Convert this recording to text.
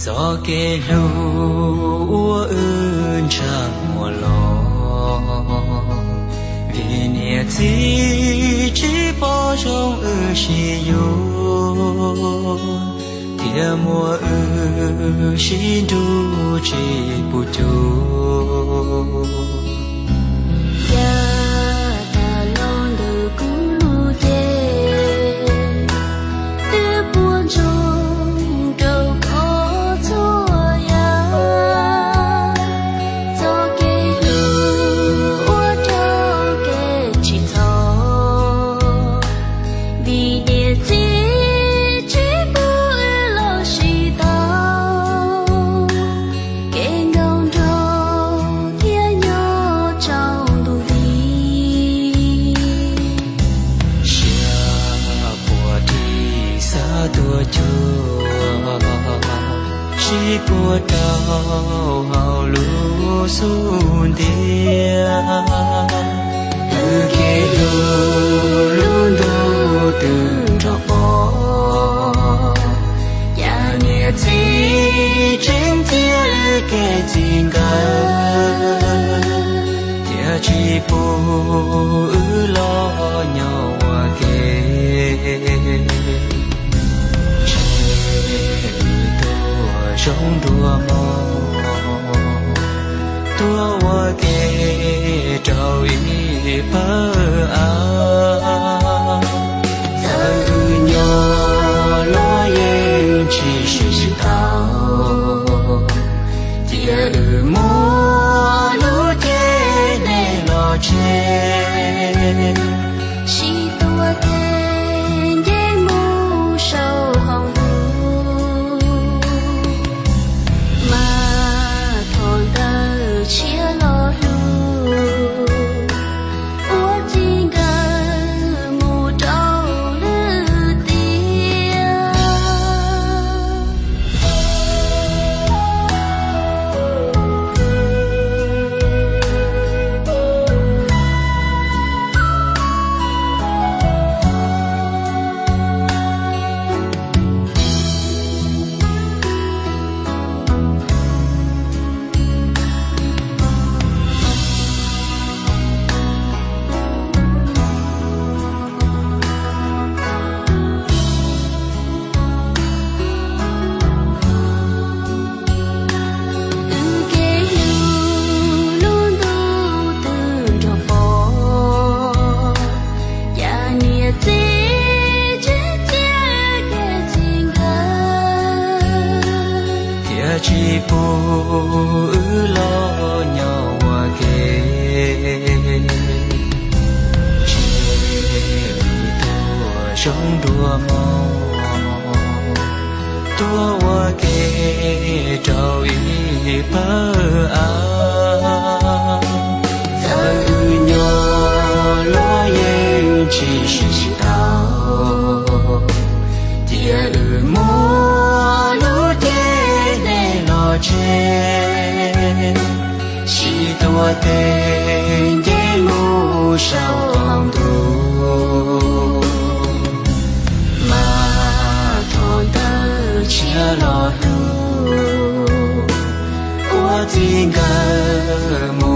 Txoj kev hlub uas wb ntshav muaj los, vim niam txiv tsis pom zoo wb sib yuav, thiaj muab wb sib nrug tsis pub cuag. Yam tas los ntawm kuv lub cev, twb puas ntsoog rau koj txhua yam. Txoj kev hlub ua rau kev tsis txhaum, vim niam txiv tsis pub wb los sib tau, kev nkauj nraug thiaj nyob tsaus ntuj nti. Siab puas ris xav tuaj cuag, sib puag rau hauv lub xub ntiag. Wb kev hlub lub ntuj twb nrog pom, yam niam txiv tseem txiav wb kev txij nkawm, thiaj tsis pub wb los nyob ua ke. Ntshe wb tuaj zoo dua mog, tuaj ua ke rau ib pawg av. Txawm wb nyob los yeej tsis sib tau, cia wb muab lub cev dej los tseg, sib tuav tes nce mus saum qaum ntuj, mas thov ntawm tshiab los hlub, ua txij nkawm mus rau lwm tiam. Wb kev hlub lub ntuj twb nrog pom, yam niam txiv tseem txiav kev txij nkawm, thiaj tsis pub wb los nyob ua ke. Ntshe wb tuaj zoo dua mog, tuaj ua ke rau ib pawg av. Txawm wb nyob los yeej tsis sib tau, cia wb muab lub cev dej los tseg, sib tuav tes nce mus saum qaum ntuj, mas thov ntawm tshiab los hlub, ua txij nkawm mus